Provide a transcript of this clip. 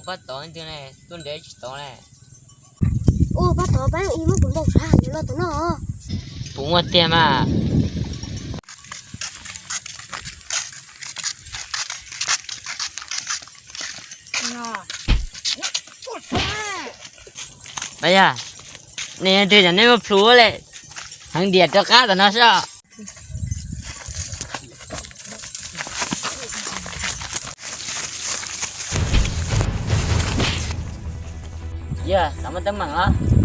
Pab tod ntag ne, tuaj nrhiav tsis tau ne. Ua pab tod pab ib muab kuv ntaus sab heev li no tom no. Puas muaj tiag mas? Yog, nej yog twg cov nej muaj plhus le, heev diam rov qab tom no soj. Yog, xav muaj teeb meem los?